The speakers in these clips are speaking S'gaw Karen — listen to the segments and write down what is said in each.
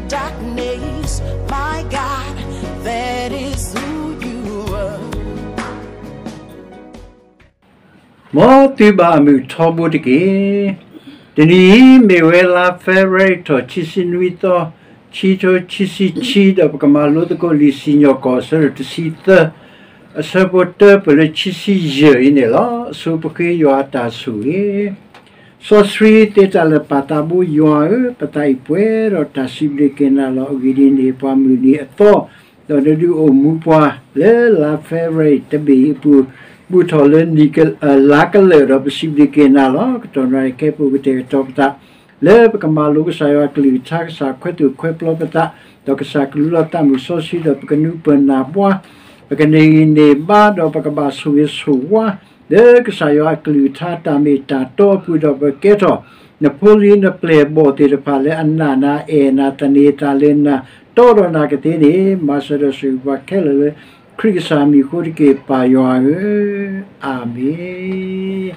Darkness, my God, that is who you are. မ်သုဘၣ်အမုာ်ထီဘိတက့ၢ်. တနံၤအံၤမ့ၢ်ဝဲလါ February ထီၣ်ခံဆံနွံသီ, ခံထိခံဆံခံ, ဒီးပကမၤလိသကိးလံာ်စံၣ်ညီၣ်ကွီၢ်အဆၢဒိၣ်တဆံသၢ, အဆၢဖိတၢပၢၢ်လၢခံဆံယဲၢ်အံၤန့ၣ်လီၤ. အဆိပဃ့ယွၤအတၢ်ဆိၣ်ဂ့ၤ စီဆှံသ့တၢ်လၢာ်ပၢ်သးဘိယွၤဧၢ, ပသးအံၤပှဲၤဒီးတၢ်စံးဘျုးက့ၤနၤလီၤ. အဂ့ၢ်ဒ်အံၤန့ၣ် ပှၤမုၢ်နံၤအသီ, ဒီးနဒုးအိၣ်မူပှၤလၢလါ February တဘ့ၣ်အံၤအပူၤ, ဘူးထီၣ်လၢနံၣ်က, လါကလၢာ်ဒီး ပစံးဘျုးက့ၤနၤလီၤ. ကတီၢ်နၣ်ရံၣ်ခဲအံၤပူၤ ကတဲာ်ကတီၤပသး လၢပကမၤလိကစၢ်ယွၤအကလုၢ်ကထါ, ကစၢ်ခွဲးသူၣ်ခွဲးပျီပသး, ဒီးကစၢ်ကလူးလီၤသးမုၢ်စီဆှံ, ဒီးပကနုာ်ပၢၢ်နၢ်ဘှါ, ပကန့ၢ်ဂံၢ်န့ၢ်ဘါ, ဒီးပကဘၣ်ဆိၣ်ဂ့ၤဆိၣ်ဝါ လၢကစၢ်ယွၤအကလုၢ်ကထါတၢ်မ့ၢ်တၢ်တီအပူၤ, ဒီးပကဲထီၣ် နဖိလံၤနပျဲၢ်အဘီၣ်သ့ၣ်တဖၣ် လၢအနာ်နၤအဲၣ်နၤသန့ၤသးလၢနၤ, တီဒီးနၤကသ့န့ၣ်, မၤစၢၤဒီးဆိၣ်ဂ့ၤပှၤခဲလၢာ်လၢ ခရံာ်ကစၢ်မံၤအဃိတက့ၢ်, ပၢ်ယွၤဧၢ, အၤမ့ၣ်.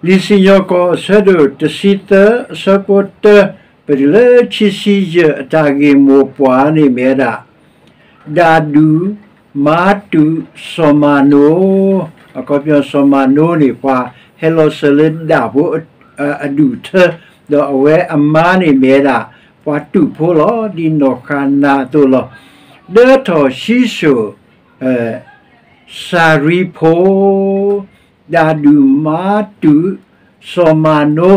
လံာ်စံၣ်ညီၣ်ကွီၢ်အဆၢဒိၣ်တဆံသၢ, အဆၢဖိတၢ ပတုၤလၢခံဆံယဲၢ်, အတၢ်ဂ့ၢ်မိၢ်ပှၢ်န့ၣ်မ့ၢ်ဝဲဒၣ် ဒၣ်ဒူၣ်မါတူာ်စီၤမၤနိ, အခီပညီစီၤမၤနိန့ၣ် ပှၤဟဲလီၤစၢၤလၢဒၣ်ဖိအဒူၣ်အထၢ, ဒီးအဝဲအမါန့ၣ်မ့ၢ်ဝဲဒၣ် ပှၤတူာ်ဖိလီၤ, ဒ်နီၢ်ဃၤနၤအသိးလီၤ. ဒၢထီၣ်ဆံစိၣ် စၤရံဖိ, ဒၣ်ဒူၣ်မါတူာ်စီၤမၤနိ,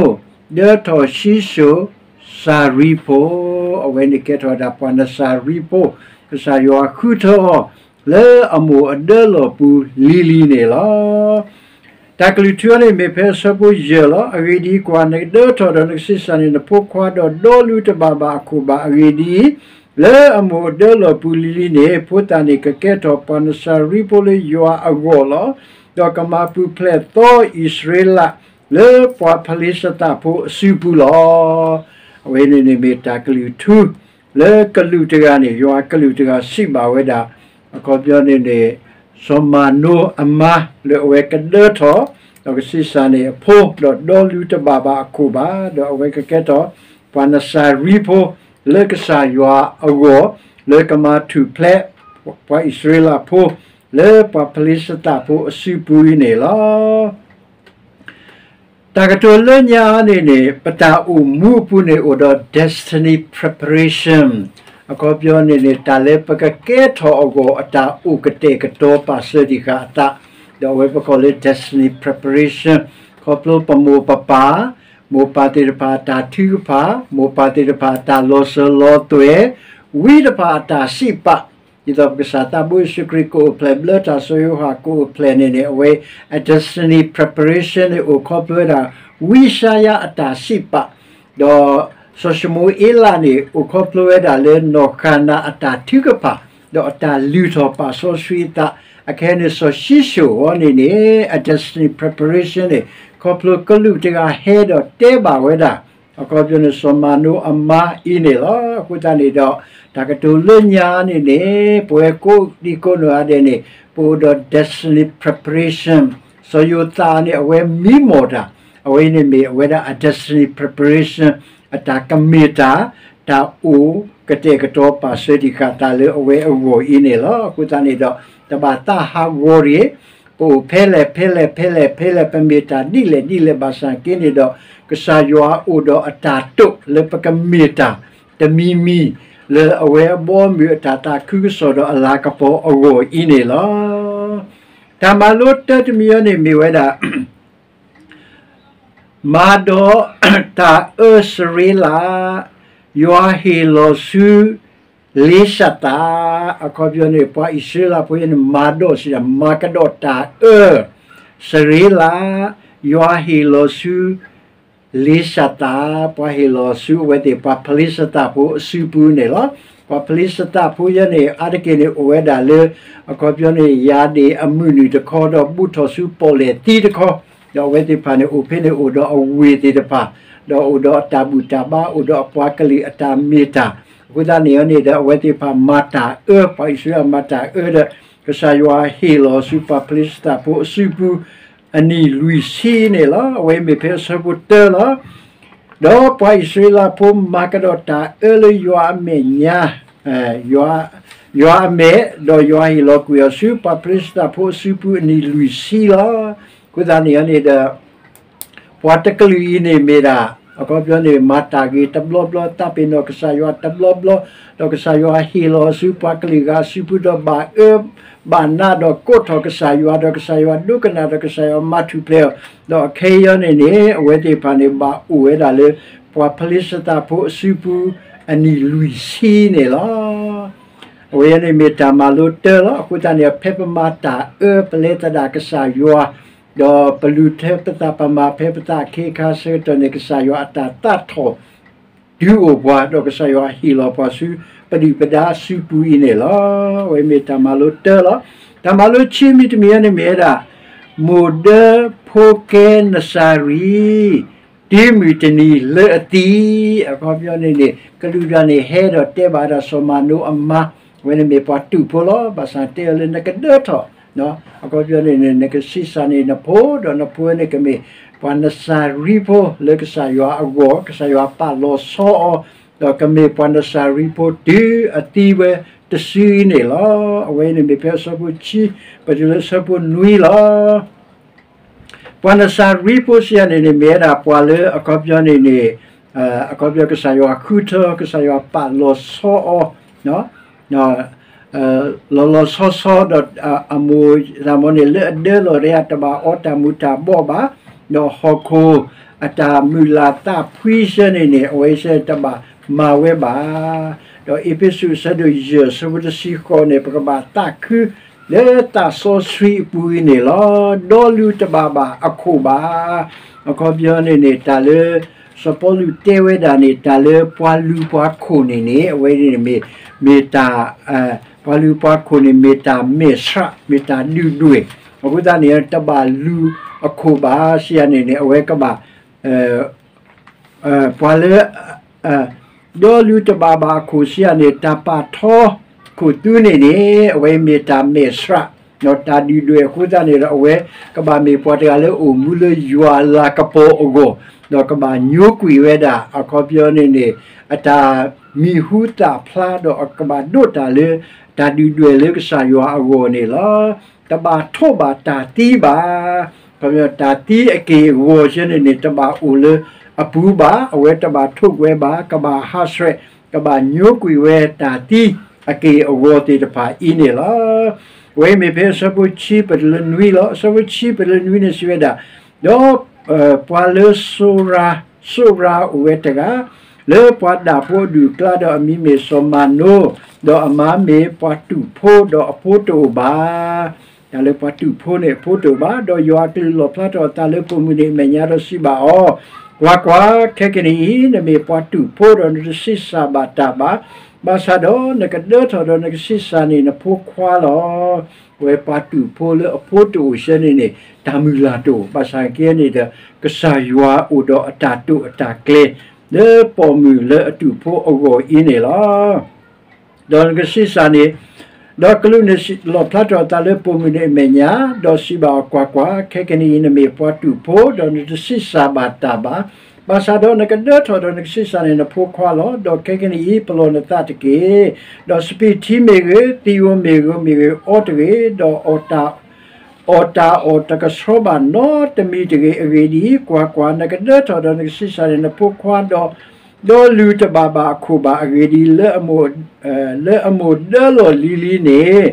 ဒၢထီၣ်ဆံစိၣ် စၤရံဖိ, အဝဲန့ၣ်ကဲထီၣ်ဝဲဒၣ်ပှၤနစၤရံဖိ, ကစၢ်ယွၤဃုထၢအီၤ လၢအမိၢ်အဒၢလီၢ်ပူၤလံၤလံၤန့ၣ်လီၤ. တၢ်ကလုၢ်ထူအံၤန့ၣ်မ့ၢ်ဖဲအဆၢဖိယဲၢ်လီၤ. အဂ့ၢ်ဒ်အံၤ, ကွၢ်, နကဒၢထီၣ်ဒီးနကဆံးစၢ်န့ၢ် နဖိခွါ, ဒီးဒီလူတဘၣ်ဘၣ်အခိၣ်ဘၣ်. အဂ့ၢ်ဒ်အံၤ, လၢအမိၢ်အဒၢလီၢ်ပူၤလံၤလံၤန့ၣ်, ဖိသၣ်န့ၣ်ကကဲထီၣ်ပှၤနစၤရံဖိလၢယွၤအဂီၢ်လီၤ. ဒီးကမၤပူၤဖျဲးသီအံၣ်စရ့လး လၢပှၤဖလံၡသးဖိအစုပူၤလီၤ. အဝဲန့ၣ်န့ၣ်မ့ၢ်တၢ်ကလုၢ်ထူ လၢကလူးတဂၤန့ၣ်, ယွၤကလူးတဂၤစံးဘၣ်ဝဲဒၣ်, အခီပညီန့ၣ်န့ၣ်, စီၤမၤနိအမါလၢအဝဲကဒၢထီၣ်, ဒီးကဆံးစၢ်န့ၢ်အဖိ, ဒီးဒီလူတဘၣ်ဘၣ်အခိၣ်ဘၣ်, ဒီးအဝဲကကဲထီၣ် ပှၤနစၤရံဖိ လၢကစၢ်ယွၤအဂီၢ်, လၢကမၤထူၣ်ဖျဲး ပှၤအံၣ်စရ့လးဖိ လၢပှၤဖလံၡသးဖိအစုပူၤအံၤန့ၣ်လီၤ. တၢ်ကတိၤလၢညါန့ၣ်န့ၣ်, ပတၢ်အိၣ်မူအပူၤန့ၣ်အိၣ်ဒီး destiny preparation, အခီပညီန့ၣ်န့ၣ်, တၢ်လၢပကကဲထီၣ်အဂီၢ်အတၢ်အိၣ်ကတဲာ်ကတီၤပာ်စၢၤတံၢ်ဃာ်အသး, ဒီးအဝဲပကိးလၢ destiny preparation, ခီဖျိပမိၢ်ပပၢ်, မိၢ်ပၢ်သ့ၣ်တဖၣ်အတၢ်ထုကဖၣ်, မိၢ်ပၢ်သ့ၣ်တဖၣ်အတၢ်လီၤစၢၤလီၤသွဲၣ်, ဝံတဖၣ်အတၢ်စံးပာ်, ဒ်သိးပကစၢ်သးဘိယ့ၣ်ၡူးခရံာ်ကအိၣ်ဖျဲၣ်, ဘျၢတၢ်စီၤယိၤဟၣ်ကအိၣ်ဖျဲၣ်န့ၣ်န့ၣ်, အဝဲအ destiny preparation န့ၣ် အိၣ်ခီဖျိဝဲဒၣ် ဝံယၡါယၤအတၢ်စံးပာ်, ဒီးစီၤၡမူၤအ့လးန့ၣ် အိၣ်ခီဖျိဝဲဒၣ်လၢနီၢ်ဃၤနၤအတၢ်ထုကဖၣ်, ဒီးအတၢ်လုၢ်ထီၣ်ပာ်စီဆှံအသး, အခဲအံၤန့ၣ် စီၤၡံၣ်စိၣ်အဂီၢ်န့ၣ်န့ၣ်, အ destiny preparation န့ၣ် ခီဖျိကလူးတဂၤဟဲဒီးတဲဘၣ်ဝဲဒၣ်, အခီပညီန့ၣ် စီၤမၤနိအမါအံၤန့ၣ်လီၤ. အဃိသတးန့ၣ်ဒီး, တၢ်ကတိၤလၢညါန့ၣ်န့ၣ်, ပဝဲကိးဒံကိးနီၢ်ဂၤဒဲးန့ၣ်, ပအိၣ်ဒီး destiny preparation, စီၤယိၤသးန့ၣ် အဝဲမံမီၢ်တၢ်, အဝဲအံၤန့ၣ်မ့ၢ်အဝဲဒၣ်အ destiny preparation, အတၢ်ကမ့ၢ်တၢ်, တၢ်အိၣ်ကတဲာ်ကတီၤပာ်စၢၤတံၢ်ဃာ်အသးလၢအဝဲအဂီၢ်အံၤန့ၣ်လီၤ. အဃိသတးန့ၣ်ဒီး, တဘၣ်သးဟးဂီၤတဂ့ၤ, ပအိၣ်ဖဲလဲၣ်ဖဲလဲၣ်ဖဲလဲၣ်ဖဲလဲၣ်, ပမ့ၢ်တၢ်ဒ်လဲၣ်ဒ်လဲၣ်ဘၣ်ဆၣ်က့န့ၣ်ဒီး, ကစၢ်ယွၤအိၣ်ဒီးအတၢ်တိာ်လၢပကမ့ၢ်တၢ်တမံၤမံၤ, လၢအဝဲအဘီအမုၢ်အတၢ်သးခုကစီၣ်ဒီးအလၤကပီၤအဂီၢ်အံၤန့ၣ်လီၤ. တၢ်မၤလိတၢတမံၤအံၤန့ၣ်မ့ၢ်ဝဲဒၣ် မၤဒီးတၢ်အၢစရ့လး, ယွၤဟ့ၣ်လီၤဆူလံစၢ်သၣ်, အခီပညီန့ၣ် ပှၤအံၣ်စရ့လးဖိအံၤန့ၣ် မၤဒီးစံးဒၣ် မၤကဒီးတၢ်အၢစရ့လး, ယွၤဟ့ၣ်လီၤဆူလံစၢ်သၣ်, ပှၤဟ့ၣ်လီၤဆူအဝဲသ့ၣ်ပှၤဖလံၡသးဖိအစုပူၤန့ၣ်လီၤ. ပှၤဖလံၡသးဖိယဲန့ၣ် အါတက့ၢ်န့ၣ်အိၣ်ဝဲဒၣ်လၢ အခီပညီန့ၣ် ယၤဒ့ၣ်အမုၢ်နုာ်တခီ ဒီးဘူၣ်ထီၣ်ဆူပီၣ်လဲၣ်သံတခီ, ဒီးအဝဲသ့ၣ်တဖၣ်န့ၣ် အိၣ်ဖဲန့ၣ်အိၣ်ဒီးအဝ့ၢ်သ့ၣ်တဖၣ်, ဒီးအိၣ်ဒီးအတၢ်ဘူၣ်တၢ်ဘါ, အိၣ်ဒီးအပှၤကလုာ်အတၢ်မ့ၢ်တၢ်, အဃိသတးန့ၣ်န့ၣ်ဒီး အဝဲသ့ၣ်တဖၣ်မၤတၢ်အၢ, ပှၤအံၣ်စရ့လးမၤတၢ်အၢဒီး ကစၢ်ယွၤဟ့ၣ်လီၤဆူပှၤဖလံၡသးဖိအစုပူၤ အနံၣ်လွံၢ်ဆံန့ၣ်လီၤ. အဝဲမ့ၢ်ဖဲအဆၢဖိတၢလီၤ. ဒီးပှၤအံၣ်စရ့လးဖိမၤကဒီးတၢ်အၢလၢယွၤအမဲာ်ညါ, ယွၤအမဲာ်, ဒီးယွၤဟ့ၣ်လီၤကွံာ်အီၤဆူပှၤဖလ့ၡသးဖိအစုပူၤအနံၣ်လွံၢ်ဆံလီၤ. အဃိသတးန့ၣ်န့ၣ်ဒီး ပှၤတကလုာ်အံၤန့ၣ်မ့ၢ်ဒၣ် အခီပညီန့ၣ် မၤတၢ်ဂ့ၤတဘျီဘျီ သးပ့ၤနီၣ်ကစၢ်ယွၤတဘျီဘျီ, ဒီးကစၢ်ယွၤဟ့ၣ်လီၤအီၤဆူပှၤကလုာ်ဂၤအစုပူၤ ဒီးဘၣ်အၢဘၣ်နးဒီးကိးထီၣ်ကစၢ်ယွၤ ဒီးကစၢ်ယွၤဒိကနၣ်ဒီးကစၢ်ယွၤမၤထူၣ်ဖျဲးအီၤ, ဒီးအခဲအံၤန့ၣ်န့ၣ် အဝဲသ့ၣ်တဖၣ်န့ၣ် ဘၣ်အိၣ်ဝဲဒၣ်လၢ ပှၤဖလ့ၡသးဖိအစုပူၤ အနံၣ်လွံၢ်ဆံန့ၣ်လီၤ. အဝဲန့ၣ်မ့ၢ်တၢ်မၤလိတၢလီၤ. အဃိသတးန့ၣ် ဖဲပမၤတၢ်အၢ ပလဲၤသဒၣ်ကစၢ်ယွၤ, ဒီးပလူၤထွဲပသး ပမၤဖဲပသးအခ့အခါဆၢကတီၢ်န့ၣ် ကစၢ်ယွၤအတၢ်သးထီၣ် တုၤအိၣ်ပှၤ ဒီးကစၢ်ယွၤဟ့ၣ်လီၤပှၤဆူ ပဒုၣ်ပဒါစုပူၤအံၤန့ၣ်လီၤ. အဝဲမ့ၢ်တၢ်မၤလိတၢလီၤ. တၢ်မၤလိခံမံၤတမံၤန့ၣ်မ့ၢ်ဝဲဒၣ် မိၢ်ဒၢဖိကဲနစၤရံ တုၤမုၢ်တနံၤလၢအသံ, အခီပညီန့ၣ်န့ၣ် ကလုာ်ဒၣ်န့ၣ်ဟဲဒီးတဲဘၣ်ဝဲဒၣ်စီၤမၤနိအမါ, အဝဲန့ၣ်မ့ၢ်ပှၤတူာ်ဖိလီၤ. ဘၣ်ဆၣ်တဲအီၤလၢနကဒၢထီၣ်, အခီပညီန့ၣ်န့ၣ် နကဆံးစၢ်န့ၢ်နဖိ, ဒီးနဖိန့ၣ်ကမ့ၢ်ပှၤနစၤရံဖိလၢကစၢ်ယွၤအဂီၢ်, ကစၢ်ယွၤပာ်လီၤဆီအီၤ, ဒီးကမ့ၢ်ပှၤနစၤရံဖိတုၤအသံဝဲတစုန့ၣ်လီၤ. အဝဲန့ၣ်မ့ၢ်ဖဲအဆၢဖိခံ ပတုၤလၢအဆၢဖိနွံလီၤ. ပှၤနစၤရံဖိစံးယၤန့ၣ်န့ၣ် မ့ၢ်ဝဲဒၣ်ပှၤလၢအခီပညီန့ၣ်န့ၣ်, အခီပညီကစၢ်ယွၤဃုထၢ ကစၢ်ယွၤပာ်လီၤဆီအီၤ လီၤလီၤဆီဆီဒီး အမိၢ်တၢ်မီန့ၣ် လၢအဒၢလီၤတဂၤ တဘၣ်အီတၢ်မူၤတၢ်ဘှီးဘၣ်, ဒီးဟီၣ်ခိၣ်အတၢ်မုာ်လၤသးဖှံဆၢန့ၣ်န့ၣ် အဝဲဆၢတဘၣ်မၤဝဲဘၣ်. ဒီးအ့းဖ့းစူးအဆၢဒိၣ်ယဲၢ် အဆၢဖိတဆံဃိးန့ၣ် ပကဘၣ်သးခု လၢသးစီဆှံအပူၤအံၤန့ၣ်လီၤ. ဒီးလူၤတဘၣ်ဘၣ်အခိၣ်ဘၣ်. အခီပညီန့ၣ်န့ၣ် တၢ်လၢ စီၤပီလူးတဲဝဲဒၣ်န့ၣ် တၢ်လၢပှၤလူၤပှၤခိၣ်န့ၣ်န့ၣ် အဝဲန့ၣ်မ့ၢ်, မ့ၢ်တၢ်, ပှၤလူၤပှၤခိၣ်န့ၣ် မ့ၢ်တၢ်မဲာ်ဆှး မ့ၢ်တၢ်ဒုၣ်ဒွဲၣ်, အဃိသတးန့ၣ် တဘၣ်လူၤအခိၣ်ဘၣ် စံးယၤန့ၣ်န့ၣ် အဝဲကဘၣ် ပှၤလၢ ဒီးလူၤတဘၣ်ဘၣ်အခိၣ်စံးယၤန့ၣ် တၢ်ပာ်ထီခိၣ်သူန့ၣ်န့ၣ် အဝဲမ့ၢ်တၢ်မဲာ်ဆှး ဒီးတၢ်ဒုၣ်ဒွဲၣ်အဃိသတးန့ၣ်ဒီး အဝဲကဘၣ်မ့ၢ်ပှၤတဂၤလၢအိၣ်မူလၢယွၤအလၤကပီၤအဂီၢ်, ဒီးကဘၣ်ညိကွံာ်ဝဲဒၣ် အခီပညီန့ၣ်န့ၣ် အတၢ်မံၤဟူသၣ်ဖျါ ဒီးအကဘၣ်ဒိးတၢ်လၢ တၢ်ဒုၣ်ဒွဲၣ်လၢကစၢ်ယွၤအဂီၢ်န့ၣ်လီၤ. တဘၣ်ထိးဘၣ်တၢ်သံဘၣ်. တၢ်သံအက့ၢ်အဂီၤဆၢန့ၣ်န့ၣ် တဘၣ်အိၣ်လၢအပူၤဘၣ်, အဝဲတဘၣ်ထိးကွံာ်ဝဲဘၣ်, ကဘၣ်ဟးဆှဲး, ကဘၣ်ညိကွံာ်ဝဲတၢ်သံအက့ၢ်အဂီၤသ့ၣ်တဖၣ်အံၤန့ၣ်လီၤ. အဝဲမ့ၢ်ဖဲအဆၢဖိခံပတုၤလၢနွံလီၤ. အဆၢဖိခံပတုၤလၢနွံန့ၣ်စံးဝဲဒၣ်, ဒီး ပှၤလၢ စိရၤအိၣ်ဝဲတဂၤ, လၢပှၤဒၣ်ဖိအဒူၣ်အကျါဒီးအမံၤမ့ၢ်စီၤမၤနိ, ဒီးအမါမ့ၢ်ပှၤတူာ်ဖိဒီးအဖိတအိၣ်ဘၣ်. တၢ်လၢပှၤတူာ်ဖိန့ၣ် အဖိတအိၣ်ဘၣ်. ဒီးယွၤအကလူးလီၣ်ဖျါထီၣ်အသးလၢပိာ်မုၣ်န့ၣ်အမဲာ်ညါဒီးစံးဘၣ်အီၤ, ကွၢ်ကွၢ်, ခဲကနံၣ်အံၤ နမ့ၢ်ပှၤတူာ်ဖိဒီးနတဆံးစၢ်ဘၣ်တၢ်ဘၣ်. ဘၣ်ဆၣ်ဒီးနကဒၢထီၣ်ဒီးနကဆံးစၢ်န့ၢ်နဖိခွါလီၤ. ဝဲပှၤတူာ်ဖိလၢအဖိတအိၣ်ဆၢန့ၣ်န့ၣ် တၢ်မုၢ်လၢ်တအိၣ်, ဘၣ်ဆၣ်ကဲန့ၣ်ဒီး ကစၢ်ယွၤအိၣ်ဒီးအတၢ်တိာ်အတၢ်ကျဲၤ လၢပိာ်မုၣ်လၢအတူာ်ဖိအဂီၢ်အံၤန့ၣ်လီၤ. ဒီးနကဆံးစၢ်န့ၣ်, ဒီးကလူးန့ၣ်လီၣ်ဖျါထီၣ်အသးလၢပိာ်မုၣ်န့ၣ်အမဲာ်ညါ, ဒီးစံးဘၣ်အီၤ, ကွၢ်ကွၢ်, ခဲကနံၣ်အံၤ နမ့ၢ်ပှၤတူာ်ဖိ, ဒီးနတဆံးစၢ်ဘၣ်တၢ်ဘၣ်. ဘၣ်ဆၣ်ဒီးနကဒၢထီၣ်ဒီးနကဆံးစၢ်န့ၢ်နဖိခွါလီၤ. ဒီးခဲကနံၣ်အံၤ ပလီၢ်နသးတက့ၢ်. ဒီးစပံးထံမ့ၢ်ဂ့ၤ, သံၣ်ဧိၤမ့ၢ်ဂ့ၤ, မ့ၢ်ဂ့ၤ, အီတဂ့ၤ, ဒီး အီၣ်တၢ်အီၣ်တကဆှီဘၣ်နီတမံၤတဂ့ၤ. အဂ့ၢ်ဒ်အံၤ, ကွၢ်ကွၢ်, နကဒၢထီၣ်ဒီးနကဆံးစၢ်န့ၢ်နဖိခွါဒီး, ဒီးလူၤတဘၣ်ဘၣ်အခိၣ်ဘၣ်. အဂ့ၢ်ဒ်အံၤ, လၢအမိၢ်ဒၢလီၢ်လံၤလံၤန့ၣ်,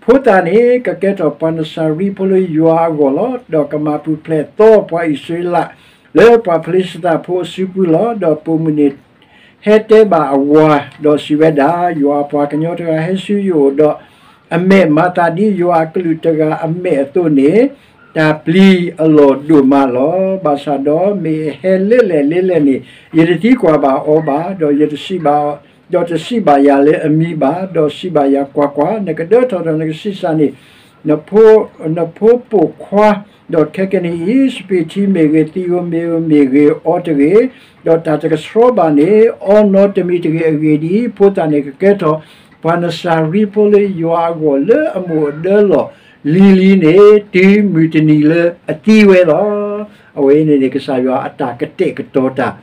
ဖိသၣ်န့ၣ် ကကဲထီၣ်ပှၤနစၤရံဖိလၢယွၤအဂီၢ်လီၤ. ဒီးကမၤပူၤဖျဲးသီပှၤအံၣ်စရ့လး လၢပှၤဖလ့ၡသးဖိအစုပူၤလီၤ. ဒီးပိာ်မုၣ်န့ၣ် ဟဲတဲဘၣ်အဝၤ, ဒီးစံးဝဲဒၣ်, ယွၤအပှၤကညီတဂၤဟဲဆူယအိၣ်ဒီး အမဲာ်မၤသးဒ်ယွၤအကလူးတဂၤအမဲာ်အသိးန့ၣ်, တၢ်ပျံၤအလီၢ်ဒိၣ်မးလီၤ. ဘၣ်ဆၣ်ဒီး မ့ၢ်အဟဲလၢလဲၣ်လၢလဲၣ်န့ၣ်, ယတသံကွၢ်ဘၣ်အီၤဘၣ်, ဒီးယတစံးဘၣ်, ဒီးတစံးဘၣ်ယၤလၢအမံၤဘၣ်, ဒီးစံးဘၣ်ယၤ, ကွၢ်ကွၢ်, နကဒၢထီၣ်ဒီးနကဆံးစၢ်န့ၢ် နဖိပိာ်ခွါ, ဒီးခဲကနံၣ်အံၤ စပံးထံမ့ၢ်ဂ့ၤ, သံၣ်ဧိၤမ့ၢ်ဂ့ၤ, မ့ၢ်ဂ့ၤ, အီတဂ့ၤ, ဒီးတၢ်တကဆှီဘၣ်န့ၣ် အီနီတမံၤတဂ့ၤ. အဂ့ၢ်ဒ်အံၤ, ဖိသၣ်န့ၣ်ကကဲထီၣ် ပှၤနစၤရံဖိလၢယွၤအဂီၢ်လၢအမိၢ်အဒၢလီၢ်လံၤလံၤန့ၣ် တုၤမုၢ်တနံၤလၢအသံဝဲလီၤ. အဝဲအံၤန့ၣ်န့ၣ် ကစၢ်ယွၤအတၢ်ကတဲာ်ကတီၤတၢ်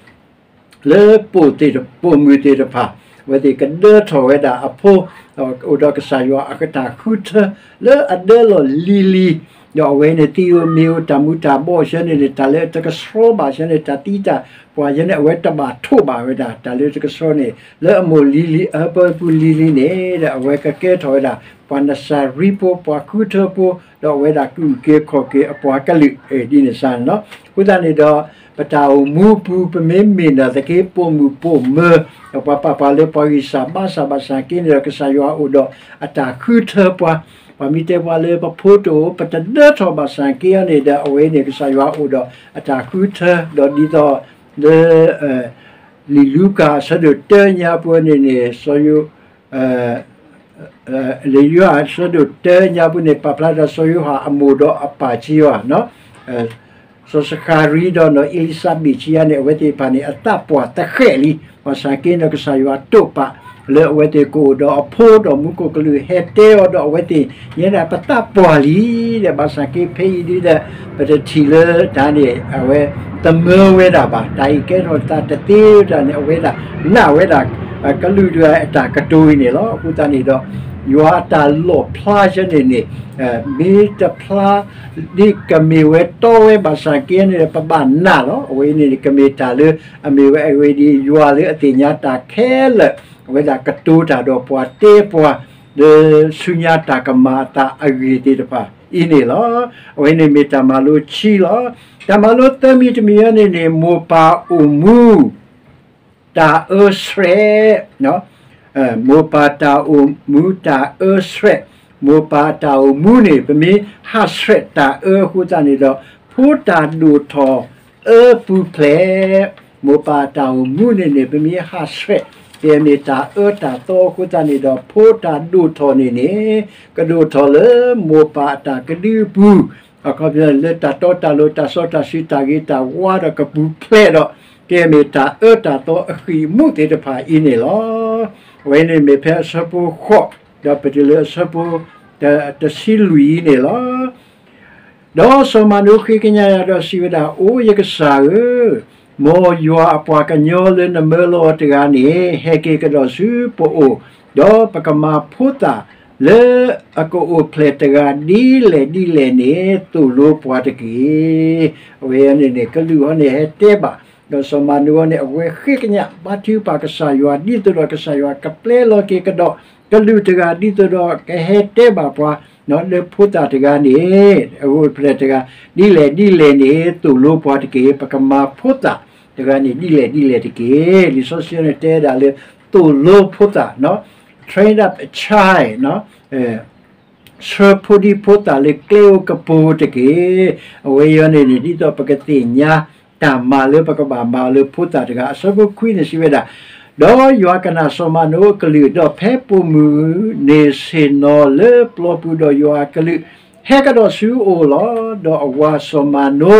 လၢပိာ်သ့ၣ်တ- ပိာ်မုၣ်သ့ၣ်တဖၣ် အဝဲသ့ၣ်ကဒၢထီၣ်ဝဲဒၣ်အဖိ အိၣ်ဒီးကစၢ်ယွၤအတၢ်ဃုထၢ လၢအဒၢလီၢ်လံၤလံၤ, ဒီးအဝဲန့ၣ် သံဧိၤမ့ၢ်ဧိၤ တၢ်မူၤတၢ်ဘှီးဆၢန့ၣ်န့ၣ် တၢ်လၢတကဆှီဘၣ်ဆၢန့ၣ် တၢ်သံတၢ်ပှၢ်ဆၢန့ၣ် အဝဲတဘၣ်ထိးဘၣ်ဝဲဒၣ် တၢ်လၢတကဆှီန့ၣ် လၢအမိၢ်လံၤလံၤ အဟၢဖၢပူၤလံၤလံၤန့ၣ် ဒီးအဝဲကကဲထီၣ်ဝဲဒၣ် ပှၤနစၤရံဖိ ပှၤဃုထၢဖိ ဒီးအဝဲဒၣ်ကအုၣ်က့ၤခီၣ်က့ၤအပှၤကလုာ် ဒ်န့ၣ်စ့ၢ်န့ၣ်လီၤ. အဃိသတးန့ၣ်ဒီး ပတၢ်အိၣ်မူပူၤ ပမ့မ့ၢ်နာ်သက့ ပိာ်မုၣ်ပိာ်မၢၤ ဒီးပှၤပာ်ပှၤလၢပှၤဂံၢ်စၢ်ဘါစၢ်ဘၣ်ဆၣ်က့န့ၣ်ဒီး ကစၢ်ယွၤအိၣ်ဒီးအတၢ်ဃုထၢပှၤ, ပှၤမ့ၢ်တဲပှၤလၢပဖိတအိၣ် ပတဒၢထီၣ်ဘၣ်ဆၣ်က့အီၤန့ၣ်ဒီး အဝဲန့ၣ်ကစၢ်ယွၤအိၣ်ဒီးအတၢ်ဃုထၢ ဒီးဒ်သိးလၢ လံာ်လူၤကၣ်အဆၢဒိၣ်တၢညါပူၤန့ၣ်န့ၣ် စီၤယိၤ လံာ်ယိၤဟၣ်အဆၢဒိၣ်တၢညါပူၤန့ၣ် ပာ်ဖျါဒီးစီၤယိၤဟၣ်အမိၢ်ဒီးအပၢ်ခံဂၤ စီၤစဃၤရံဒီးနီၢ်အ့လံၤစဘ့းခံဂၤန့ၣ် အဝဲသ့ၣ်တဖၣ်န့ၣ် အသးပှၢ်တဃဲးလံ, ဘၣ်ဆၣ်က့န့ၣ် ကစၢ်ယွၤတိာ်ပာ် လၢအဝဲသ့ၣ်ကအိၣ်ဒီးအဖိဒီးမူခိၣ်ကလူးဟဲတဲအီၤဒီးအဝဲသ့ၣ် ညါဒၣ်ပသးပှၢ်လံဒီး ဘၣ်ဆၣ်က့ဖဲအံၤဒ်ဒီး ပတထံၣ်လၢတၢ်န့ၣ် အဝဲသမၢဝဲဒၣ်ဘၣ်, တၢ်အံၤကဲထီၣ်သးတသ့တၢ်န့ၣ် အဝဲဒၣ်နာ်ဝဲဒၣ် ကလူးတဂၤအတၢ်ကတိၤအံၤန့ၣ်လီၤ. အဃိသတးန့ၣ်ဒီး ယွၤအတၢ်လီၣ်ဖျါဆၢန့ၣ်န့ၣ် မ့ၢ်တဖျါ ဒ်ကမ့ၢ်ဝဲတီဝဲဘၣ်ဆၣ်က့န့ၣ် ပဘၣ်နာ်လီၤ. အဝဲအံၤန့ၣ် ကမ့ၢ်တၢ်လၢအမ့ၢ်ဝဲအဂ့ၢ်ဒ်အံၤ ယွၤလၢအသ့ၣ်ညါတၢ်ခဲလၢာ် အဝဲဒၣ်ကတိၤတၢ်ဒီးပှၤတဲပှၤ လၢဆူညါတၢ်ကမၤအသးအဂ့ၢ်သ့ၣ်တဖၣ်အံၤန့ၣ်လီၤ. အဝဲန့ၣ်မ့ၢ်တၢ်မၤလိခံလီၤ. တၢ်မၤလိသၢမံၤတမံၤအံၤန့ၣ်န့ၣ် မိၢ်ပၢ်အိၣ်မူ တၢ်အၢဆှဲး မိၢ်ပၢ်တၢ်အိၣ်မူတၢ်အၢဆှဲး, မိၢ်ပၢ်တၢ်အိၣ်မူန့ၣ် ပမ့ၢ်ဟးဆှဲးတၢ်အၢအဃိသတးန့ၣ်ဒီး ဖိတၢ်ဒိၣ်ထီၣ်အၢပူၤဖျဲး, မိၢ်ပၢ်တၢ်အိၣ်မူန့ၣ်န့ၣ် ပမ့ၢ်ဟးဆှဲး ကဲမ့ၢ်တၢ်အၢတၢ်သီအဃိသတးန့ၣ်ဒီး ဖိတၢ်ဒိၣ်ထီၣ်န့ၣ်န့ၣ် ကဒိၣ်ထီၣ်လၢမိၢ်ပၢ်အတၢ်ကဒုအပူၤ အခီပညီလၢတၢ်တီတၢ်လိၤ တၢ်စီတၢ်ဆှံ တၢ်ဂ့ၤတၢ်ဝါဒီးကပူၤဖျဲးဒီး ကဲမ့ၢ်တၢ်အၢတၢ်သီအဃံၣ်အမူးသ့ၣ်တဖၣ်အံၤန့ၣ်လီၤ. အဝဲန့ၣ်မ့ၢ်ဖဲအဆၢဖိဃိး ဒီးပတုၤလၢအဆၢဖိ တဆံလွံၢ်အံၤန့ၣ်လီၤ. ဒီးစီၤမၤနိဃ့ကညးယၤဒီးစံးဝဲဒၣ်, အိယကစၢ်ဧၢ, မ်ယွၤအပှၤကညီလၢနမၢလီၤအီၤတဂၤန့ၣ် ဟဲက့ၤကဒီးဆူပအိၣ်, ဒီးပကမၤဖိသၣ်လၢအကအိၣ်ဖျဲၣ်တဂၤဒ်လဲၣ်ဒ်လဲၣ်န့ၣ် သိၣ်လိပှၤတက့ၢ်. အဝဲန့ၣ်န့ၣ် ကလူးအံၤန့ၣ်ဟဲတဲဘၣ်, ဒီးစီၤမၤနိအံၤန့ၣ် အဝဲဃ့ကညးဘါထုကဖၣ်ကစၢ်ယွၤ ဒ်သိးဒီးကစၢ်ယွၤကပျဲလီၤက့ၤကဒီး ကလူးတဂၤ ဒ်သိးဒီးကဟဲတဲဘၣ်ပှၤ လၢဖိသၣ်တဂၤန့ၣ် အအိၣ်ဖျဲၣ်တဂၤ ဒ်လဲၣ်ဒ်လဲၣ်န့ၣ် သိၣ်လိပှၤတက့ၢ်. ပကမၤဖိသၣ်တဂၤန့ၣ်ဒ်လဲၣ်ဒ်လဲၣ်တက့ၢ်. လံာ်စီဆှံန့ၣ်တဲဒၣ်လၢ သိၣ်လိဖိသၣ် train up a child ဆှၢဖိဒံဖိသၣ်လၢကျဲဧိၤကပူၤတက့ၢ်. အဝဲအံၤန့ၣ်န့ၣ် ဒ်သိးပကသ့ၣ်ညါတၢ်မၤလၢပကဘၣ်မၤအီၤလၢဖိသၣ်တဂၤ အဆၢဖိခွံန့ၣ်စံးဝဲဒၣ်, ဒီးယွၤကနၣ်စီၤမၤနိအကလုၢ်, ဒီးဖဲပိာ်မုၣ်န့ၣ်ဆ့ၣ်နီၤလၢပျီပူၤဒီးယွၤအကလုၢ် ဟဲကဒီးဆူအအိၣ်လီၤ. ဒီးအဝၤစီၤမၤနိ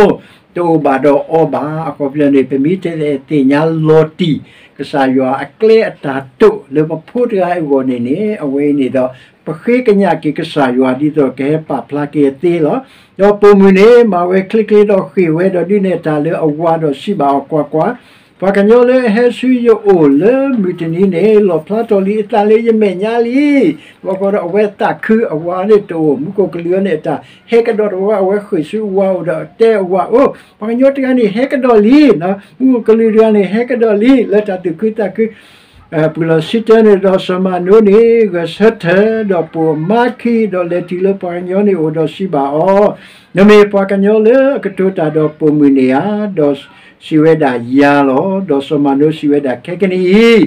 တအိၣ်ဘၣ်ဒီးအီၤဘၣ်. အခီပညီန့ၣ် ပမ့ၢ်တဲသ့ၣ်ညါလီၤတံၢ် ကစၢ်ယွၤအကျဲအတၢ်တိာ်လၢပဖိတဂၤအဂီၢ်န့ၣ်န့ၣ် အဝဲအံၤန့ၣ်ဒီး ပဃ့ကညးက့ၤကစၢ်ယွၤဒ်သိးကဟဲပာ်ဖျါက့ၤအသ့လီၤ. ဒီးပိာ်မုၣ်န့ၣ် မၤဝဲချ့ချ့ဒီးဃ့ၢ်ဝဲဒီးဒုးနဲၣ်တၢ်လၢအဝၤဒီးစံးဘၣ်အီၤ, ကွၢ်ကွၢ်, ပှၤကညီလၢအဟဲဆူယအိၣ်လၢမုၢ်တနံၤန့ၣ် လီၣ်ဖျါထီၣ်လံအသးလၢယမဲာ်ညါလံ. ဘၣ်ဃီဒီးအဝဲသးခု အဝၤန့ၣ်တအိၣ် မူခိၣ်ကလူးန့ၣ်အတၢ်ဟဲကဒီးတဝီ အဝဲဃ့ၢ်ဆူအဝၤအိၣ်ဒီးတဲအဝၤ, အိ, ပှၤကညီတဂၤန့ၣ်ဟဲကဒီးလံ, မူခိၣ်ကလူးတဂၤန့ၣ်ဟဲကဒီးလံ လၢတၢ်သူၣ်ခုသးခု ပူၤလီၢ်ဆံတၢန့ၣ်ဒီးစီၤမၤနိန့ၣ် ဂဲၤဆၢထၢၣ်ဒီးပိာ်မါခံ ဒီးလဲၤတုၤလၢပှၤကညီန့ၣ်အိၣ်ဒီးစံးဘၣ်အီၤ, နမ့ၢ်ပှၤကညီလၢအကတိၤတၢ်ဒီးပိာ်မုၣ်န့ၣ်ဧါ. ဒီးစံးဝဲဒၣ်ယၤလီၤ. ဒီးစီၤမၤနိစံးဝဲဒၣ် ခဲကနံၣ်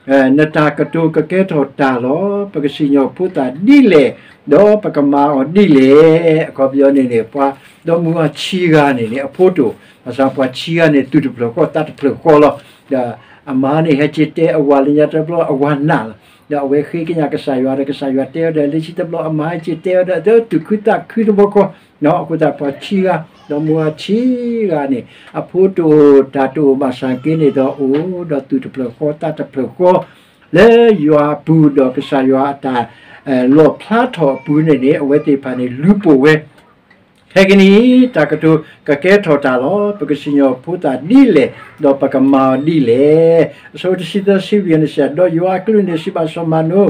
အံၤ နတၢ်ကတိၤကကဲထီၣ်တၢ်လီၤ. ပကစံၣ်ညီၣ်ဖိသၣ်ဒ်လဲၣ်, ဒီးပကမၤအီၤဒ်လဲၣ်. အခီပညီန့ၣ်န့ၣ် ပှၤဒီမါဝၤဆံဂၤန့ၣ်န့ၣ် အဖိတအိၣ်, ဘၣ်ဆၣ်ပှၤဆံဂၤန့ၣ် သူၣ်တဖျၢၣ်ဃီသးတဖျၢၣ်ဃီလီၤ. ဒီးအမါန့ၣ်ဟဲက့ၤတဲအဝၤလၢညါတဘျီ အဝၤနာ်လီၤ. ဒီးအဝဲဃ့ကညးကစၢ်ယွၤဒီး ကစၢ်ယွၤတဲအီၤဒီး လၢခံတဘျီအမါဟဲက့ၤတဲအီၤဒီး သူၣ်ခုသးခုတဘျီဃီ, အဃိသတးပှၤဆံဂၤ ဒီမါဝၤဆံဂၤန့ၣ် အဖိတအိၣ်တၢ်တအိၣ်ဘၣ်ဆၣ်က့န့ၣ်ဒီးအိၣ်ဒီးသူၣ်တဖျၢၣ်ဃီသးတဖျၢၣ်ဃီ လၢယွၤအပူၤဒီးကစၢ်ယွၤအတၢ် လီၣ်ဖျါထီၣ်အပူၤန့ၣ်န့ၣ် အဝဲသ့ၣ်တဖၣ်န့ၣ် လူၤပိာ်ဝဲ ခဲကနံၣ်အံၤ တၢ်ကတိၤကကဲထီၣ်တၢ်လီၤ. ပကစံၣ်ညီၣ်ဖိသၣ်ဒ်လဲၣ်, ဒီးပကမၤအီၤဒ်လဲၣ်. အဆၢဖိတဆံသၢ စံးဝံၤန့ၣ်စံး, ဒီးယွၤအကလူးန့ၣ်စံးဘၣ်စီၤမၤနိ,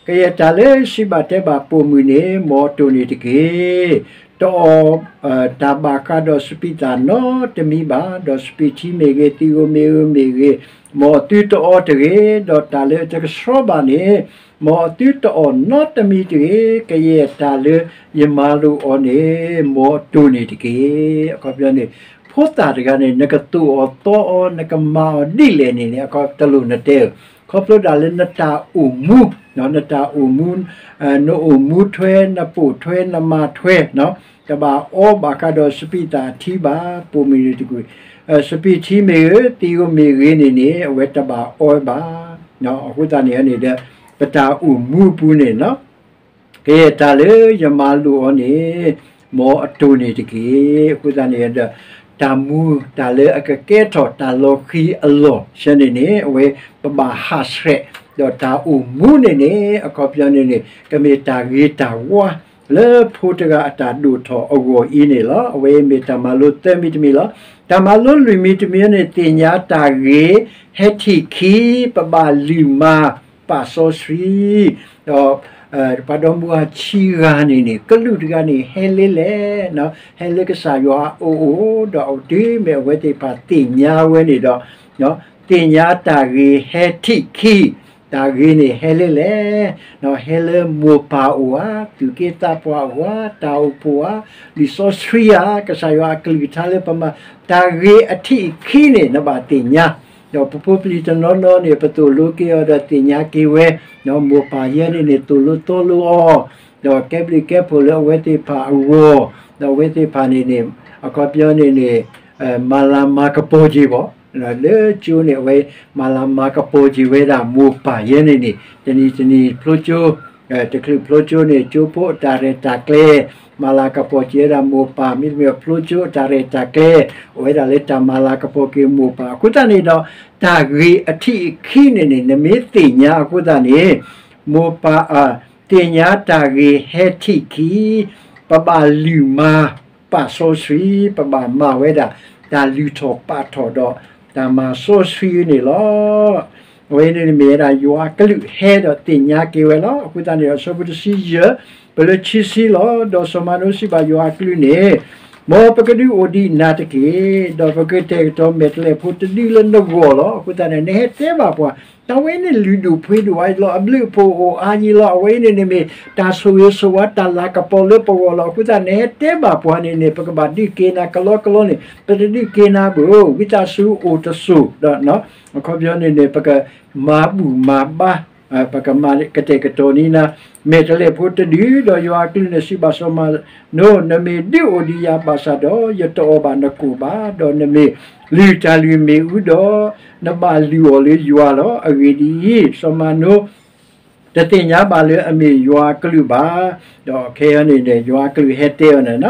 ကယဲၢ်တၢ်လၢယစံးဘၣ်တဲဘၣ်ပိာ်မုၣ်န့ၣ် မ်အတိၢ်န့ၣ်တက့ၢ်. တအီၣ် တၢ်ဘၣ်ဃးဒီးစပံးသၣ်နီတမံၤဘၣ်, ဒီးစပံးထံမ့ၢ်ဂ့ၤ, သံးဧိၤမ့ၢ်ဧိၤမ့ၢ်ဂ့ၤ, မ်အသုတအီတဂ့ၤ, ဒီးတၢ်လၢအတကဆှီဘၣ်န့ၣ် မ်အသုတအီၣ်နီတမံၤတဂ့ၤ. ကယဲၢ်တၢ်လၢယမၤလိာ်အီၤန့ၣ် မ်အတိၢ်န့ၣ်တက့ၢ်. အခီပညီန့ၣ် ဖိသၣ်တဂၤန့ၣ် နကသိၣ်အီၤသီအီၤ နကမၤအီၤဒ်လဲၣ်န့ၣ်န့ၣ် အခီတလိၣ်နတဲဧၢ, ခီဖျိဒၣ်လၢနတၢ်အိၣ်မူ, နတၢ်အိၣ်မူ, နအိၣ်မူထွဲ, နပိာ်ထွဲ, နမၤထွဲ, တဘၣ်အီဘၣ်ဃးဒီးစပံးသၣ်အထံဘၣ်, ပိာ်မုၣ်န့ၣ်တက့ၢ်. စပံးထံမ့ၢ်ဧိၤ, သံးဧိၤမ့ၢ်ဂ့ၤန့ၣ်န့ၣ် အဝဲတဘၣ်အီဘၣ်. အဃိသတးန့ၣ်န့ၣ်ဒီး ပတၢ်အိၣ်မူအပူၤန့ၣ် ကယဲၢ်တၢ်လၢယမၤလိာ်အီၤန့ၣ် မ်အတိၢ်န့ၣ်တက့ၢ်. အဃိသတးန့ၣ်ဒီး တၢ်မူတၢ်လၢအကကဲထီၣ်တၢ်လီၤဃံၤအလီၢ်ဆဲန့ၣ်န့ၣ် အဝဲပဘၣ်ဟးဆှဲး, ဒီးတၢ်အိၣ်မူန့ၣ်န့ၣ် အခီပညီန့ၣ်န့ၣ် ကမ့ၢ်တၢ်ဂ့ၤတၢ်ဝါ လၢဖိတဂၤအတၢ်ဒိၣ်ထီၣ်အဂီၢ်အံၤန့ၣ်လီၤ. အဝဲအံၤမ့ၢ်တၢ်မၤလိသၢမံၤတမံၤလီၤ. တၢ်မၤလိလွံၢ်မံၤတမံၤန့ၣ် သ့ၣ်ညါတၢ်ဂ့ၤ ဟဲထံၣ်ခံ ပဘၣ်လုၢ်မၤပာ်စီဆှံ, ဒီး ပှၤဒီမါဝၤဆံဂၤန့ၣ်န့ၣ် ကလုာ်တဂၤန့ၣ် ဟဲလၢလဲၣ်, ဟဲလၢကစၢ်ယွၤအအိၣ်, ဒီးတုၤမ့ၢ်အဝဲသ့ၣ်တဖၣ်သ့ၣ်ညါဝဲန့ၣ်ဒီး သ့ၣ်ညါတၢ်ဂ့ၤဟဲထံၣ်ခံ, တၢ်ဂ့ၤန့ၣ်ဟဲလၢလဲၣ်, ဟဲလၢမိၢ်ပၢ်အိၣ်ဧါ, သူၣ်က့သးပှၢ်အိၣ်ဧါ, တၢ်အိၣ်ဖှိၣ်ဧါ, လံာ်စီဆှံဧါ, ကစၢ်ယွၤအကလုၢ်ကထါလၢပမၤ, တၢ်ဂ့ၤအထံၣ်အခံန့ၣ် နဘၣ်သ့ၣ်ညါ, ဒီးပဖိပလံၤတနီၤနီၤန့ၣ် ပသိၣ်လိက့ၤအီၤဒီးသ့ၣ်ညါက့ၤဝဲ, ဒီးမိၢ်ပၢ်ယဲန့ၣ်န့ၣ် သိၣ်လိသီလိအီၤ, ဒီးကဲဘျုးကဲဖှိၣ်လၢအဝဲသ့ၣ်တဖၣ်အဂီၢ်, ဒီးအဝဲသ့ၣ်တဖၣ်န့ၣ်န့ၣ် အခီပညီန့ၣ်န့ၣ် မၤလၤမၤကပီၤက့ၤဘၣ်, လၢကၠိန့ၣ် အဝဲမၤလၤမၤကပီၤက့ၤဝဲဒၣ်မိၢ်ပၢ်ယဲန့ၣ်န့ၣ် တနံၤတနံၤဖျိကၠိ တချုးဖျိကၠိန့ၣ် ကၠိဖိအတၢ်ရဲၣ်တၢ်ကျဲၤ, မၤလၤကပီၤက့ၤဝဲဒၣ်မိၢ်ပၢ်, မ့တမ့ၢ်ဖျိကၠိအတၢ်ရဲၣ်တၢ်ကျဲၤ, အိၣ်ဝဲဒၣ်လၢတၢ်မၤလၤကပီၤက့ၤမိၢ်ပၢ်. အဃိသတးန့ၣ်ဒီး တၢ်ဂ့ၤအထံၣ်အခံန့ၣ်န့ၣ် နမ့ၢ်သ့ၣ်ညါအဃိသတးန့ၣ် မိၢ်ပၢ် သ့ၣ်ညါတၢ်ဂ့ၤဟဲထံၣ်ခံ, ပဘၣ်လုၢ်မၤပာ်စီဆှံ, ပဘၣ်မၤဝဲဒၣ် တၢ်လုၢ်ထီၣ်ပာ်ထီၣ်ဒီး တၢ်မၤစီဆှံန့ၣ်လီၤ. အဝဲန့ၣ်မ့ၢ်ဝဲဒၣ်ယွၤအကလုၢ်ဟဲဒီးသ့ၣ်ညါက့ၤဝဲလီၤ. အဃိသတးန့ၣ်ဒီး အဆၢဖိတဆံယဲၢ် ပလၢခံဆံလီၤ. ဒီးစီၤမၤနိစံးဘၣ်ယွၤအကလုၢ်န့ၣ်, မ်ပကဒုးအိၣ်ဒံးနၤတက့ၢ်. ဒီးပကတဲာ်ကတီၤမဲာ်တလဲးဖိတဒုလၢနဂီၢ်လီၤ. အဃိသတးန့ၣ် နဟဲတဲဘၣ်ပှၤ တၢ်ဝဲန့ၣ်လုၢ်ဒိၣ်ပှ့ၤဒိၣ်အါယံၤလီၤ, အဘျုးအဖှိၣ်အိၣ်အါယံၤလီၤ, အဝဲအံၤန့ၣ်န့ၣ်မ့ၢ် တၢ်ဆိၣ်ဂ့ၤဆိၣ်ဝါတၢ်လၤကပီၤလၢပဂီၢ်လီၤ. အဃိသတး နဟဲတဲဘၣ်ပှၤန့ၣ်န့ၣ် ပကဘၣ်ဒုးက့ၤနၤကလီကလီန့ၣ် ပတဒုးက့ၤနၤဘၣ်, ဝံသးစူၤအိၣ်တစိၢ်ဒီး အခီပညီန့ၣ်န့ၣ် ပကမၤဘူၣ်မၤဘါ ပကမၤကတဲာ်ကတီၤန့ၢ်နၤ မဲာ်တလဲးဖိတဒု, ဒီးယွၤအကလုၢ်န့ၣ်စံးဘၣ်စီၤမၤနိ, နမ့ၢ်ဒုးအိၣ်ဒံးယၤဘၣ်ဆၣ်ဒီး ယတအီၣ်ဘၣ်နကိၣ်ဘၣ်, ဒီးနမ့ၢ်လုၢ်တၢ်လုၢ်မ့ၣ်အူဒီး နဘၣ်လုၢ်အီၤလၢယွၤလီၤ. အဂ့ၢ်ဒ်အံၤ, စီၤမၤနိ တသ့ၣ်ညါဘၣ်လၢအမ့ၢ်ယွၤအကလုၢ်ဘၣ်. ဒီးခဲအံၤန့ၣ် ယွၤအကလုၢ်ဟဲတဲအီၤန့ၣ်,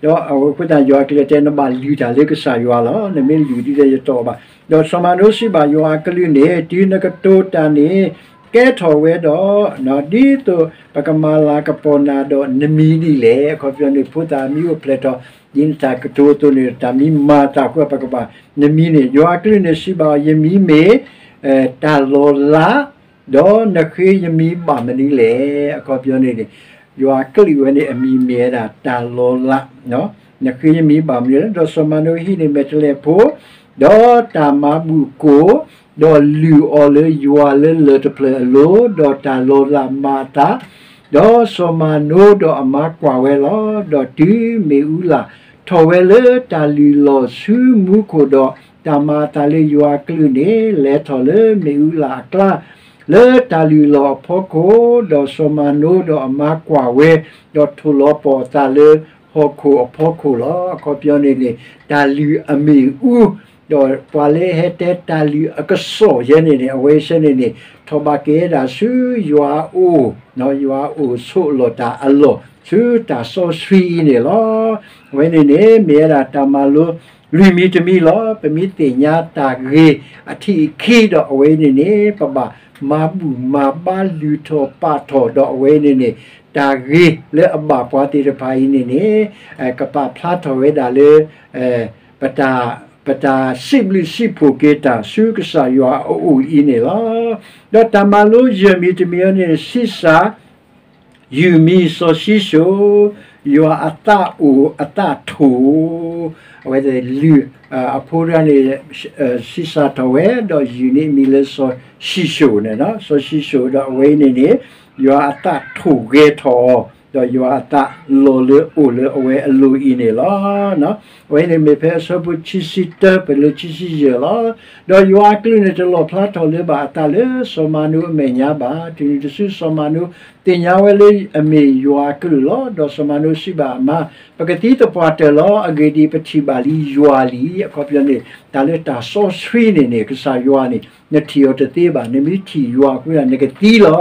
ဒီးအဝဲအဃိသတး ယွၤအကလုၢ်တဲ နဘၣ်လုၢ်တၢ်လၢကစၢ်ယွၤလီၤ. နမ့ၢ်လုၢ်ဒ်လဲၣ်ယတအီၣ်ဘၣ်. ဒီးစီၤမၤနိစံးဘၣ်ယွၤအကလုၢ်န့ၣ်, တုၤနကတိၤတၢ်န့ၣ် ကဲထီၣ်ဝဲဒီး ဒ်သိးပကမၤလၤကပီၤနၤဒီးနမံၤဒ်လဲၣ်. အခီပညီန့ၣ် ဖိသၣ်အမံၤအိၣ်ဖျဲၣ်ထီၣ် ဒ်နတၢ်ကတိၤအသိးန့ၣ် တၢ်မံၤမၤအသးအဃိ ပကဘၣ်နမံၤန့ၣ် ယွၤအကလုၢ်န့ၣ်စံးဘၣ်အီၤ, ယမံၤမ့ၢ် တၢ်လီၤလး, ဒီးနဃ့ယမံၤဘၣ်မနုၤလဲၣ်. အခီပညီန့ၣ်န့ၣ် ယွၤအကလုၢ်ဝဲန့ၣ် အမံၤမ့ၢ်ဝဲဒၣ်တၢ်လီၤလး, နဃ့ယမံၤဘၣ်မနုၤလဲၣ်. ဒီးစီၤမၤနိဟံးန့ၢ်မဲာ်တလဲးဖိ ဒီးတၢ်မၤဘူၣ်ကိၣ်, ဒီးလုၢ်အီၤလၢယွၤလၢလၢၢ်တဖျၢၣ်အလိၤ, ဒီးတၢ်လီၤလးမၤအသး, ဒီးစီၤမၤနိဒီးအမါကွၢ်ဝဲလီၤ. ဒီးတုၤမ့ၣ်အူလၣ်ထီၣ်ဝဲလၢတၢ်လုၢ်လီၢ်ဆူမူခိၣ်ဒီး, တၢ်မၤအသးလၢယွၤအကလုၢ်န့ၣ် လဲၤထီၣ်လၢမ့ၣ်အူလၣ်အကျါ လၢတၢ်လုၢ်လီၢ်အဖီခိၣ်, ဒီးစီၤမၤနိဒီးအမါကွၢ်ဝဲ, ဒီးထိၣ်လီၤပှီၢ်အသးလၢဟီၣ်ခိၣ်အဖီခိၣ်လီၤ. အခီပညီန့ၣ်န့ၣ် တၢ်လုၢ်အမ့ၣ်အူ, ဒီးပှၤလၢဟဲတဲတၢ်လုၢ်အကစီၣ်ယဲန့ၣ်န့ၣ် အဝဲဆဲန့ၣ်န့ၣ် ထီၣ်ဘၣ်က့ၤဝဲဒၣ်ဆူယွၤအအိၣ်, ယွၤအအိၣ်ဆိးလီၢ်တၢ်အလီၢ် ဆူတၢ်စီဆှံအံၤန့ၣ်လီၤ. အဝဲန့ၣ်န့ၣ် မ့ၢ်ဝဲဒၣ်တၢ်မၤလိ လွံၢ်မံၤတမံၤလီၤ. ပမ့ၢ်သ့ၣ်ညါတၢ်ဂ့ၤအထံးအခံဒီး အဝဲအံၤန့ၣ်န့ၣ် ပဘၣ်မၤဘူၣ်မၤဘါလုၢ်ထီၣ်ပာ်ထီၣ်ဒီး အဝဲအံၤန့ၣ်န့ၣ် တၢ်ဂ့ၤလၢအဘၣ်ပှၤသ့ၣ်တဖၣ်အံၤန့ၣ်န့ၣ် ကပာ်ဖျါထီၣ်ဝဲဒၣ်လၢ ပတၢ် ပတၢ်စံးဘျုးစံးဖှိၣ်က့ၤတၢ်ဆူကစၢ်ယွၤအအိၣ်အံၤန့ၣ်လီၤ. ဒီးတၢ်မၤလိယဲၢ်မံၤတမံၤအံၤန့ၣ် ဆံးစၢ် ယုၢ်မံစီၤၡံၣ်ၡိၣ်, ယွၤအသးအိၣ်အသးထိၣ်, အဝဲသ့ၣ်လုၢ်အဖိတဂၤန့ၣ် ဆံးစၢ်ထီၣ်ဝဲ ဒီးယုၢ်န့ၢ်အမံၤလၢစီၤၡံၣ်ၡိၣ်န့ၣ်လီၤ. စီၤၡံၣ်ၡိၣ်ဒီးအဝဲအံၤန့ၣ်န့ၣ် ယွၤအသးထိၣ်ဂဲၤထီၣ်အီၤ, ဒီးယွၤအသးလီၤလၢအိၣ်လၢအဝဲအလိၤအံၤန့ၣ်လီၤ. အဝဲန့ၣ်မ့ၢ်ဖဲအဆၢဖိခံဆံတၢ ပလၢခံဆံယဲၢ်လီၤ. ဒီးယွၤအကလုၢ်န့ၣ်တလီၣ်ဖျါထီၣ်လၢၤဘၣ်အသးလၢစီၤမၤနိအမဲာ်ညါဘၣ်. တုၤနုၤတစုစီၤမၤနိသ့ၣ်ညါဝဲလၢအမ့ၢ်ယွၤအကလုၢ်လီၤ. ဒီးစီၤမၤနိစံးဘၣ်အမါ, ပကသံသပှၢ်တၢၢ်လီၤ. အဂ့ၢ်ဒ်အံၤ, ပထံၣ်ဘၣ်လံယွၤလံ. အခီပညီန့ၣ် တၢ်လၢတၢ်စီဆှံန့ၣ်န့ၣ် ကစၢ်ယွၤန့ၣ် နထံၣ်အီၤတသ့ဘၣ်. နမ့ၢ်ထံၣ်ယွၤအဃိ နကသံလီၤ.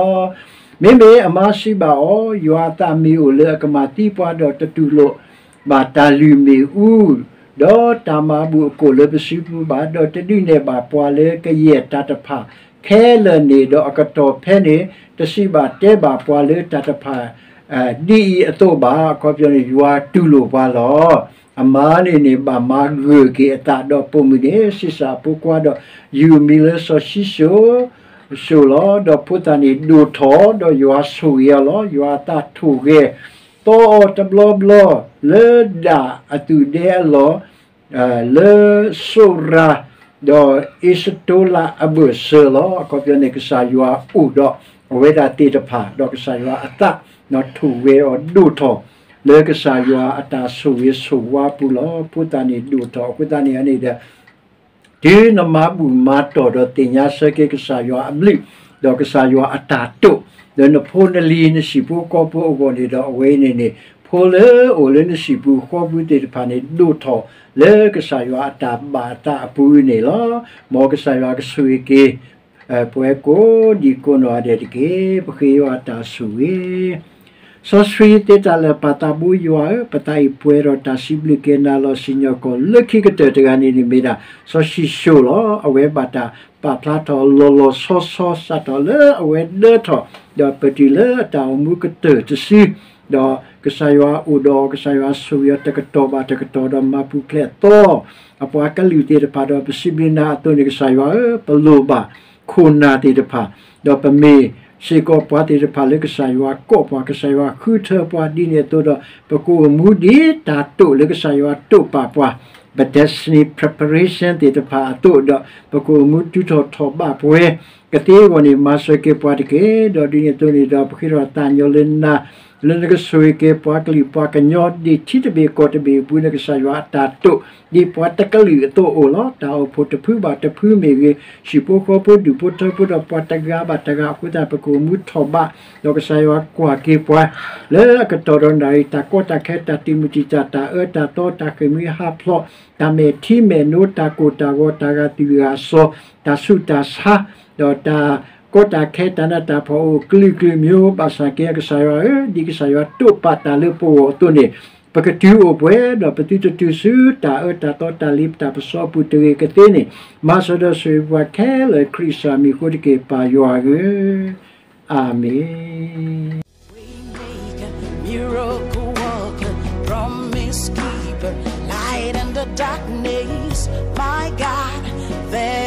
မ့မ့ၢ်အမါစံးဘၣ်အီၤ, ယွၤအသးမ့ၢ်အိၣ်လၢအကမၤသံပှၤဒီး တတူၢ်လိာ်ဘၣ်တၢ်လုၢ်မ့ၣ်အူ ဒီးတၢ်မၤဘူၣ်အကိာ်လၢပစုပူၤဘၣ်, ဒီးတဒုးနဲၣ်ဘၣ်ပှၤလၢကယဲၢ်တၢ်တဖၣ်ခဲလၢာ်န့ၣ်, ဒီးအကတီၢ်ဖဲန့ၣ် တစံးဘၣ်တဲဘၣ်ပှၤလၢတၢ်တဖၣ် ဒ်အံၤအသိးဘၣ်. အခီပညီန့ၣ် ယွၤတူၢ်လိာ်ပှၤလီၤ. အမါန့ၣ်န့ၣ် ဘၣ်မၤဂၢၢ်က့ၤအသးဒီးပိာ်မုၣ်န့ၣ် ဆံးစၢ်အဖိခွါဒီး ယုၢ်အမံၤလၢစီၤၡံၣ်ၡိၣ် ၡိၣ်လီၤ. ဒီးဖိသၣ်န့ၣ်ဒိၣ်ထီၣ်, ဒီးယွၤဆိၣ်ဂ့ၤအီၤလီၤ. ယွၤအသးထိၣ်ဂဲၤသီအီၤတဘျီဘျီ လၢဒၣ်အသူၣ်ဒဲအလီၢ် လၢစိရၤ ဒီးအ့းစတိလးအဘၢၣ်စၢၤလီၤ. အခီပညီန့ၣ် ကစၢ်ယွၤအိၣ်ဒီးအဝဲဒၣ်သ့ၣ်တဖၣ်, ဒီးကစၢ်ယွၤအသးထိၣ်ဂဲၤအီၤဒိၣ်ထီၣ် လၢကစၢ်ယွၤအတၢ်ဆိၣ်ဂ့ၤဆိၣ်ဝါပူၤလီၤ. ဖိသၣ်န့ၣ်ဒိၣ်ထီၣ်, အဃိသတးန့ၣ်န့ၣ်ဒီး တုၤနမၤဘူၣ်မၤတီၢ်ဒီးသ့ၣ်ညါဆၢက့ၤကစၢ်ယွၤအဘျုး ဒီးကစၢ်ယွၤအတၢ်တိာ် လၢနဖိနလံၤနဟံၣ်ဖိဃီဖိအဂီၢ်န့ၣ်ဒီး အဝဲအံၤန့ၣ်န့ၣ် ဖိလၢအအိၣ်လၢနဟံၣ်ပူၤဃီပူၤသ့ၣ်တဖၣ်န့ၣ် ဒိၣ်ထီၣ်လၢကစၢ်ယွၤအတၢ်ဘၣ်အသးအပူၤန့ၣ်လီၤ. မ်ကစၢ်ယွၤကဆိၣ်ဂ့ၤက့ၤ ပှၤကိးဒံကိးနီၢ်ဂၤဒဲးတက့ၢ်. ပဃ့ယွၤအတၢ်ဆိၣ်ဂ့ၤ စီဆှံသ့တၢ်လၢာ်ပၢ်သးဘိယွၤဧၢ, ပသးအံၤပှဲၤဒီးတၢ်စံးဘျုးက့ၤနၤလီၤ. စံၣ်ညီၣ်ကွီၢ်လၢခံကတၢၢ်တဂၤန့ၣ်န့ၣ်မ့ၢ်ဒၣ် စီၤၡံၣ်ၡိၣ်လီၤ. အဝဲဘၣ်တၢ်ပာ်ဖျါထီၣ်လီၤလီၤဆီဆီ စးထီၣ်လၢအဝဲဒၢထီၣ် ဒီးပတုၤလၢအတၢ်အိၣ်မူကတၢၢ်တစု ဒီးကစၢ်ယွၤအိၣ်ဒီး ကစၢ်ယွၤဆိၣ်ဂ့ၤအီၤတကတီၢ်ဘၣ်တကတီၢ် ဒီးမၤပူၤဖျဲးသီ အပှၤကလုာ်သ့ၣ်တဖၣ်ဒီး ပစံးဘျုးနၤအသိးန့ၣ် ကစၢ်ယွၤဧၢ, ပလိၣ်ဘၣ်ခိၣ်နၢ်သ့ၣ်တဖၣ် ဒီးပမ့ၢ်စ့ၢ်ကီးပှၤသ့ၣ်တဖၣ်လၢကစၢ်ယွၤကိးပှၤ ကစၢ်ယွၤဃုထၢပှၤဒ်န့ၣ်အသိးဒီး ပကအိၣ်မူဒ်တၢ်တိာ်လၢကစၢ်ယွၤတိာ်ပာ်ပှၤ ပ destiny preparation သ့ၣ်တဖၣ်အသိးဒီး ပကအိၣ်မူတုၤထီၣ်ထီၣ်ဘၣ်ပဝဲ ကသ့အဂီၢ်န့ၣ် မၤစၢၤက့ၤပှၤတက့ၢ်. ဒီးဒ်န့ၣ်အသိးန့ၣ်ဒီး ပဃ့ထီၣ်သးညီလၢနၤ လၢနကဆိၣ်ဂ့ၤက့ၤပှၤကလုာ်ပှၤကညီ ဒ်ထံတဘ့ၣ်ကီၢ်တဘ့ၣ်အပူၤ နကစၢ်ယွၤအတၢ်တိာ် ဒ်ပှၤတကလုာ်အသိးအိၣ်လီၤ. တၢ်အိၣ်ဖှိၣ်တဖုဘၣ်တဖုမ့ၢ်ဂ့ၤ, ဟံၣ်ဖိဃီဖိဒူၣ်ဖိထၢဖိဒီးပှၤတဂၤဘၣ်တဂၤအဃိသတး ပကအိၣ်မူထီၣ်ဘး ဒီးကစၢ်ယွၤကွၢ်က့ၤပှၤ လၢအကတီၢ်ဒီးနၣ်ရံၣ် တၢ်ကီတၢ်ခဲ တၢ်တံာ်မုၢ်တံာ်တာ် တၢ်အၢတၢ်သီ တၢ်ဃ့ၢ်မှံဟးဖျိး တၢ်မဲာ်ထံမဲာ်နိ တၢ်ကိၢ်တၢ်ဂီၤ တၢ်ဂာ်သွံၣ်ဂာ်စီၤ တၢ်ဆူးတၢ်ဆါ ဒီးတၢ်ကီတၢ်ခဲ တၢ်နးတၢ်ဖှီၣ်အိၣ်ကလုာ်ကလုာ် မ့ၢ်ဘၣ်ဆၣ်က့ ကစၢ်ယွၤဧၢ, ဒ်ကစၢ်ယွၤတိာ်ပာ်တၢ်လၢပဂီၢ်အသိးန့ၣ် ပကတုၤအိၣ်ပှဲၤ ဒီးပသုတတုၤဆူတၢ်အၢတၢ်သီ တၢ်လ့ပတၢ်ပစီအပူၤတဂ့ၤကသ့န့ၣ် မၤစၢၤဒီးဆိၣ်ဂ့ၤပှၤခဲလၢာ် ခရံာ်စၢ်မံၤအဃိတက့ၢ် ပၢ်ယွၤဧၢ, အၤမ့ၣ်. Waymaker, miracle worker, promise keeper, light in the darkness, my God, there